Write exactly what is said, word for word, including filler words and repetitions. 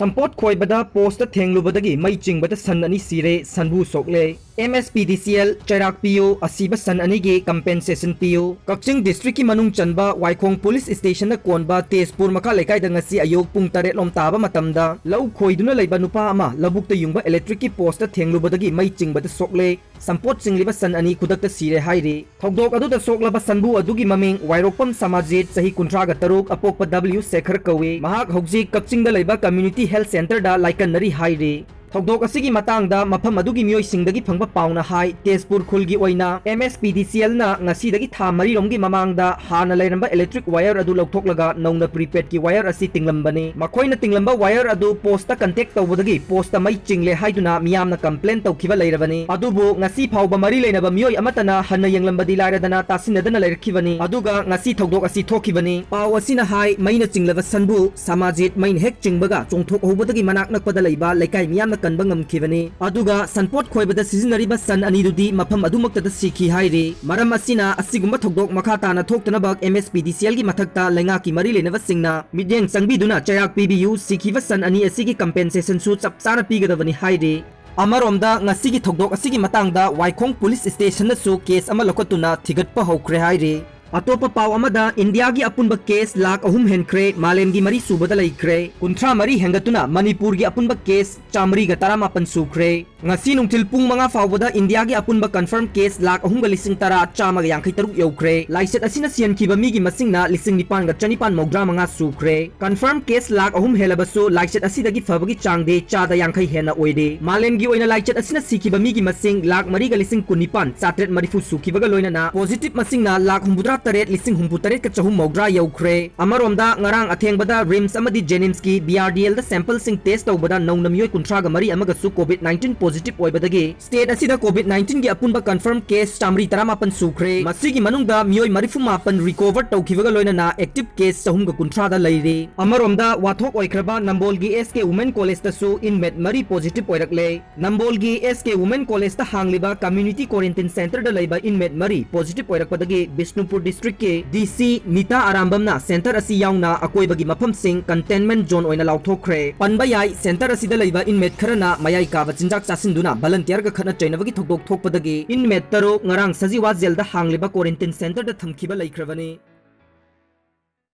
ꯁꯝꯄꯣꯠ ꯈꯣꯏꯕꯗ post ꯊꯦꯡꯂꯨꯕꯗꯒꯤ ꯃꯩ ꯆꯤꯡꯕꯗ ꯁꯟ ꯑꯅꯤ ꯁꯤꯔꯦ, ꯁꯟꯕꯨ ꯁꯣꯛꯂꯦ꯫ ꯑꯦꯝ ꯑꯦꯁ ꯄꯤ ꯗꯤ ꯁꯤ ꯑꯦꯜ, ꯆꯩꯔꯥꯛ ꯄꯤꯌꯨ, ꯑꯁꯤꯕ ꯁꯟ ꯑꯅꯤꯒꯤ ꯀꯝꯄꯦꯟꯁꯦꯁꯟ ꯄꯤꯌꯨ꯫ ꯀꯛꯆꯤꯡ ꯗꯤꯁꯇ꯭ꯔꯤꯛꯀꯤ ꯃꯅꯨꯡ ꯆꯟꯕ ꯋꯥꯏꯈꯣꯡ ꯄꯨꯂꯤꯁ ꯁ꯭ꯇꯦꯁꯟꯗ ꯀꯣꯟꯕ ꯇꯦꯖꯄꯨꯔ ꯃꯈꯥ ꯂꯩꯀꯥꯏꯗ ꯉꯁꯤ ꯑꯌꯨꯛ ꯄꯨꯡ ꯇꯔꯦꯠ ꯂꯣꯝ ꯇꯥꯕ ꯃꯇꯝꯗ ꯂꯧ ꯈꯣꯏꯗꯨꯅ ꯂꯩꯕ ꯅꯨꯄꯥ ꯑꯃ ꯂꯧꯕꯨꯛꯇ ꯌꯨꯡꯕ ꯏꯂꯦꯛꯇ꯭ꯔꯤꯛꯀꯤ ꯄꯣꯁꯇ ꯊꯦꯡꯂꯨꯕꯗꯒꯤ ꯃꯩ ꯆꯤꯡꯕꯗ ꯁꯣꯛꯂꯦ꯫ ꯁꯝꯄꯣꯠ ꯆꯤꯡꯂꯤꯕ ꯁꯟ ꯑꯅꯤ ꯈꯨꯗꯛꯇ ꯁꯤꯔꯦ ꯍꯥꯏꯔꯤ꯫ ꯊꯧꯗꯣꯛ ꯑꯗꯨꯗ ꯁꯣꯛꯂꯕ ꯁꯟꯕꯨ ꯑꯗꯨꯒꯤ ꯃꯃꯤꯡ ꯋꯥꯏꯔꯣꯛꯄꯝ ꯁꯃꯥꯖꯤꯠ, ꯆꯍꯤ ꯀꯨꯟꯊ꯭ꯔꯥꯒ ꯇꯔꯨꯛ, ꯑꯄꯣꯛꯄ ꯗꯕ꯭ꯂꯤꯎ ꯁꯦꯈꯔ ꯀꯧꯏ꯫ ꯃꯍꯥꯛ ꯍꯧꯖꯤꯛ ꯀꯛꯆꯤꯡꯗ ꯂꯩꯕ ꯀꯝꯃ꯭ꯌꯨꯅꯤꯇꯤ ꯍꯦꯜꯊ ꯁꯦꯟꯇꯔꯗ ꯂꯥꯏꯀꯠꯅꯔꯤ ꯍꯥꯏꯔꯤ꯫ ꯊꯧꯗꯣꯛ ꯑꯁꯤꯒꯤ ꯃꯇꯥꯡꯗ ꯃꯐꯝ ꯑꯗꯨꯒꯤ ꯃꯤꯑꯣꯏꯁꯤꯡꯗꯒꯤ ꯐꯪꯕ ꯄꯥꯎꯅ ꯍꯥꯏ, ꯇꯦꯖꯄꯨꯔ ꯈꯨꯜꯒꯤ ꯑꯣꯏꯅ ꯑꯦꯝ ꯑꯦꯁ ꯄꯤ ꯗꯤ ꯁꯤ ꯑꯦꯜꯅ ꯉꯁꯤꯗꯒꯤ ꯊꯥ ꯃꯔꯤꯔꯣꯝꯒꯤ ꯃꯃꯥꯡꯗ ꯍꯥꯟꯅ ꯂꯩꯔꯝꯕ ꯏꯂꯦꯛꯇ꯭ꯔꯤꯛ ꯋꯥꯌꯔ ꯑꯗꯨ ꯂꯧꯊꯣꯛꯂꯒ ꯅꯧꯅ ꯄ꯭ꯔꯤꯄꯦꯗꯀꯤ ꯋꯥꯌꯔ ꯑꯁꯤ ꯇꯤꯡꯂꯝꯕꯅꯤ꯫ ꯃꯈꯣꯏꯅ ꯇꯤꯡꯂꯝꯕ ꯋꯥꯌꯔ ꯑꯗꯨ ꯄꯣꯁꯇ ꯀꯟꯇꯦꯛ ꯇꯧꯕꯗꯒꯤ ꯄꯣꯁꯇ ꯃꯩ ꯆꯤꯡꯂꯦ ꯍꯥꯏꯗꯨꯅ ꯃꯤꯌꯥꯝꯅ ꯀꯝꯄ꯭ꯂꯦꯟ ꯇꯧꯈꯤꯕ ꯂꯩꯔꯕꯅꯤ꯫ ꯑꯗꯨꯕꯨ ꯉꯁꯤ ꯐꯥꯎꯕ ꯃꯔꯤ ꯂꯩꯅꯕ ꯃꯤꯑꯣꯏ ꯑꯃꯠꯇꯅ ꯍꯟꯅ ꯌꯦꯡꯂꯝꯕꯗꯤ ꯂꯥꯏꯔꯗꯅ ꯇꯥꯁꯤꯟꯅꯗꯅ ꯂꯩꯔꯛꯈꯤꯕꯅꯤ꯫ ꯑꯗꯨꯒ ꯉꯁꯤ ꯊꯧꯗꯣꯛ ꯑꯁꯤ ꯊꯣꯛꯈꯤꯕꯅꯤ꯫ ꯄꯥꯎ ꯑꯁꯤꯅ ꯍꯥꯏ, ꯃꯩꯅ ꯆꯤꯡꯂꯕ ꯁꯟꯕꯨ ꯁꯃꯥꯖꯤꯠ ꯃꯩꯅ ꯍꯦꯛ ꯆꯤꯡꯕꯒ ꯆꯣꯡꯊꯣꯛꯍꯧꯕꯗꯒꯤ ꯃꯅꯥꯛ ꯅꯛꯄꯗ ꯂꯩꯕ ꯂꯩꯀꯥꯏ ꯃꯤꯌꯥꯝꯅ ꯀꯟꯕ ꯉꯝꯈꯤꯕꯅꯤ꯫ ꯑꯗꯨꯒ ꯁꯟꯄꯣꯠ ꯈꯣꯏꯕꯗ ꯁꯤꯖꯤꯟꯅꯔꯤꯕ ꯁꯟ ꯑꯅꯤꯗꯨꯗꯤ ꯃꯐꯝ ꯑꯗꯨꯃꯛꯇꯗ ꯁꯤꯈꯤ ꯍꯥꯏꯔꯤ꯫ ꯃꯔꯝ ꯑꯁꯤꯅ ꯑꯁꯤꯒꯨꯝꯕ ꯊꯧꯗꯣꯛ ꯃꯈꯥ ꯇꯥꯅ ꯊꯣꯛꯇꯅꯕ ꯑꯦꯝ ꯑꯦꯁ ꯄꯤ ꯗꯤ ꯁꯤ ꯑꯦꯜꯒꯤ ꯃꯊꯛꯇ ꯂꯩꯉꯥꯛꯀꯤ ꯃꯔꯤ ꯂꯩꯅꯕꯁꯤꯡꯅ ꯃꯤꯠꯌꯦꯡ ꯆꯪꯕꯤꯗꯨꯅ ꯆꯩꯔꯥꯛ ꯄꯤꯕꯤꯌꯨ, ꯁꯤꯈꯤꯕ ꯁꯟ ꯑꯅꯤ ꯑꯁꯤꯒꯤ ꯀꯝꯄꯦꯟꯁꯦꯁꯟꯁꯨ ꯆꯞ ꯆꯥꯅ ꯄꯤꯒꯗꯕꯅꯤ ꯍꯥꯏꯔꯤ꯫ ꯑꯃꯔꯣꯝꯗ ꯉꯁꯤꯒꯤ ꯊꯧꯗꯣꯛ ꯑꯁꯤꯒꯤ ꯃꯇꯥꯡꯗ ꯋꯥꯏꯈꯣꯡ ꯄꯨꯂꯤꯁ ꯁ꯭ꯇꯦꯁꯟꯅꯁꯨ ꯀꯦꯁ ꯑꯃ ꯂꯧꯈꯠꯇꯨꯅ ꯊꯤꯒꯠꯄ ꯍꯧꯈ꯭ꯔꯦ ꯍꯥꯏꯔꯤ꯫ ꯑꯇꯣꯞꯄ ꯄꯥꯎ ꯑꯃꯗ, ꯏꯟꯗꯤꯌꯥꯒꯤ ꯑꯄꯨꯟꯕ ꯀꯦꯁ ꯂꯥꯈ ꯑꯍꯨꯝ ꯍꯦꯟꯈ꯭ꯔꯦ, ꯃꯥꯂꯦꯝꯒꯤ ꯃꯔꯤ ꯁꯨꯕꯗ ꯂꯩꯈ꯭ꯔꯦ꯫ ꯀꯨꯟꯊ꯭ꯔꯥ ꯃꯔꯤ ꯍꯦꯟꯒꯠꯇꯨꯅ ꯃꯅꯤꯄꯨꯔꯒꯤ ꯑꯄꯨꯟꯕ ꯀꯦꯁ ꯆꯥꯃꯔꯤꯒ ꯇꯔꯥꯃꯥꯄꯟ ꯁꯨꯈ꯭ꯔꯦ꯫ ꯉꯁꯤ ꯅꯨꯡꯊꯤꯜ ꯄꯨꯡ ꯃꯉꯥ ꯐꯥꯎꯕꯗ ꯏꯟꯗꯤꯌꯥꯒꯤ ꯑꯄꯨꯟꯕ ꯀꯟꯐꯥꯔꯝ ꯀꯦꯁ ꯂꯥꯈ ꯑꯍꯨꯝꯒ ꯂꯤꯁꯤꯡ ꯇꯔꯥ ꯆꯥꯝꯃꯒ ꯌꯥꯡꯈꯩ ꯇꯔꯨꯛ ꯌꯧꯈ꯭ꯔꯦ꯫ ꯂꯥꯏꯆꯠ ꯑꯁꯤꯅ ꯁꯤꯍꯟꯈꯤꯕ ꯃꯤꯒꯤ ꯃꯁꯤꯡꯅ ꯂꯤꯁꯤꯡ ꯅꯤꯄꯥꯟꯒ ꯆꯅꯤꯄꯥꯟ ꯃꯧꯗ꯭ꯔꯥ ꯃꯉꯥ ꯁꯨꯈ꯭ꯔꯦ꯫ ꯀꯟꯐꯥꯔꯝ ꯀꯦꯁ ꯂꯥꯈ ꯑꯍꯨꯝ ꯍꯦꯜꯂꯕꯁꯨ ꯂꯥꯏꯆꯠ ꯑꯁꯤꯗꯒꯤ ꯐꯕꯒꯤ ꯆꯥꯡꯗꯤ ꯆꯥꯗ ꯌꯥꯡꯈꯩ ꯍꯦꯟꯅ ꯑꯣꯏꯔꯦ꯫ ꯃꯥꯂꯦꯝꯒꯤ ꯑꯣꯏꯅ ꯂꯥꯏꯆꯠ ꯑꯁꯤꯅ ꯁꯤꯈꯤꯕ ꯃꯤꯒꯤ ꯃꯁꯤꯡ ꯂꯥꯈ ꯃꯔꯤꯒ ꯂꯤꯁꯤꯡ ꯀꯨꯟꯅꯤꯄꯥꯟ ꯆꯥꯇ꯭ꯔꯦꯠ ꯃꯔꯤꯐꯨ ꯁꯨꯈꯤꯕꯒ ꯂꯣꯏꯅꯅ ꯄꯣꯖꯤꯇꯤꯚ ꯃꯁꯤꯡꯅ ꯂꯥꯈ ꯍꯨꯝꯐꯨꯇꯔꯥ ꯇꯔꯦꯠ ꯂꯤꯁꯤꯡ ꯍꯨꯝꯐꯨ ꯇꯔꯦꯠꯀ ꯆꯍꯨꯝ ꯃꯧꯗ꯭ꯔꯥ ꯌꯧꯈ꯭ꯔꯦ꯫ ꯑꯃꯔꯣꯝꯗ, ꯉꯔꯥꯡ ꯑꯊꯦꯡꯕꯗ ꯔꯤꯝꯁ ꯑꯃꯗꯤ ꯖꯦꯅꯤꯝꯁꯀꯤ ꯕꯤ ꯑꯥꯔ ꯗꯤ ꯑꯦꯜꯗ ꯁꯦꯝꯄꯜꯁꯤꯡ ꯇꯦꯁ ꯇꯧꯕꯗ ꯅꯧꯅ ꯃꯤꯑꯣꯏ ꯀꯨꯟꯊ꯭ꯔꯥꯒ ꯃꯔꯤ ꯑꯃꯒꯁꯨ ꯀꯣꯚꯤꯗ ꯅꯥꯏꯟꯇꯤꯟ ꯄꯣꯖꯤꯇꯤꯚ ꯑꯣꯏꯕꯗꯒꯤ ꯁ꯭ꯇꯦꯠ ꯑꯁꯤꯗ ꯀꯣꯚꯤꯗ ꯅꯥꯏꯟꯇꯤꯟꯒꯤ ꯑꯄꯨꯟꯕ ꯀꯟꯐꯥꯔꯝ ꯀꯦꯁ ꯆꯥꯃꯔꯤ ꯇꯔꯥꯃꯥꯄꯟ ꯁꯨꯈ꯭ꯔꯦ꯫ ꯃꯁꯤꯒꯤ ꯃꯅꯨꯡꯗ ꯃꯤꯑꯣꯏ ꯃꯔꯤꯐꯨ ꯃꯥꯄꯟ ꯔꯤꯀꯣꯚꯔ ꯇꯧꯈꯤꯕꯒ ꯂꯣꯏꯅꯅ ꯑꯦꯛꯇꯤꯚ ꯀꯦꯁ ꯆꯍꯨꯝꯒ ꯀꯨꯟꯊ꯭ꯔꯥꯗ ꯂꯩꯔꯦ꯫ ꯑꯃꯔꯣꯝꯗ, ꯋꯥꯊꯣꯛ ꯑꯣꯏꯈ꯭ꯔꯕ ꯅꯝꯕꯣꯜꯒꯤ ꯑꯦꯁ ꯀꯦ ꯋꯨꯃꯦꯟ ꯀꯣꯂꯦꯖꯇꯁꯨ ꯏꯟꯃꯦꯠ ꯃꯔꯤ ꯄꯣꯖꯤꯇꯤꯚ ꯑꯣꯏꯔꯛꯂꯦ꯫ ꯅꯝꯕꯣꯜꯒꯤ ꯑꯦꯁ ꯀꯦ ꯋꯨꯃꯦꯟ ꯀꯣꯂꯦꯖꯇ ꯍꯥꯡꯂꯤꯕ ꯀꯝꯃ꯭ꯌꯨꯅꯤꯇꯤ ꯀ꯭ꯋꯥꯔꯦꯟꯇꯤꯟ ꯁꯦꯟꯇꯔꯗ ꯂꯩꯕ ꯏꯟꯃꯦꯠ ꯃꯔꯤ ꯄꯣꯖꯤꯇꯤꯚ ꯑꯣꯏꯔꯛꯄꯗꯒꯤ ꯕꯤꯁꯅꯨꯄꯨꯔ District ꯀꯤ D C ꯅꯤꯇꯥ ꯑꯔꯥꯝꯕꯝꯅ centre ꯑꯁꯤ ꯌꯥꯎꯅ ꯑꯀꯣꯏꯕꯒꯤ ꯃꯐꯝꯁꯤꯡ containment zone ꯑꯣꯏꯅ ꯂꯥꯎꯊꯣꯛꯈ꯭ꯔꯦ꯫ ꯄꯟꯕ ꯌꯥꯏ, centre ꯑꯁꯤꯗ ꯂꯩꯕ inmate ꯈꯔꯅ ꯃꯌꯥꯏ ꯀꯥꯕ ꯆꯤꯟꯖꯥꯛ ꯆꯥꯁꯤꯟꯗꯨꯅ volunteer ꯒ ꯈꯠꯅ ꯆꯩꯅꯕꯒꯤ ꯊꯧꯗꯣꯛ ꯊꯣꯛꯄꯗꯒꯤ inmate ꯇꯔꯨꯛ ꯉꯔꯥꯡ ꯁꯖꯤꯋꯥ jail ꯗ ꯍꯥꯡꯂꯤꯕ quarantine centre ꯗ ꯊꯝꯈꯤꯕ ꯂꯩꯈ꯭ꯔꯕꯅꯤ꯫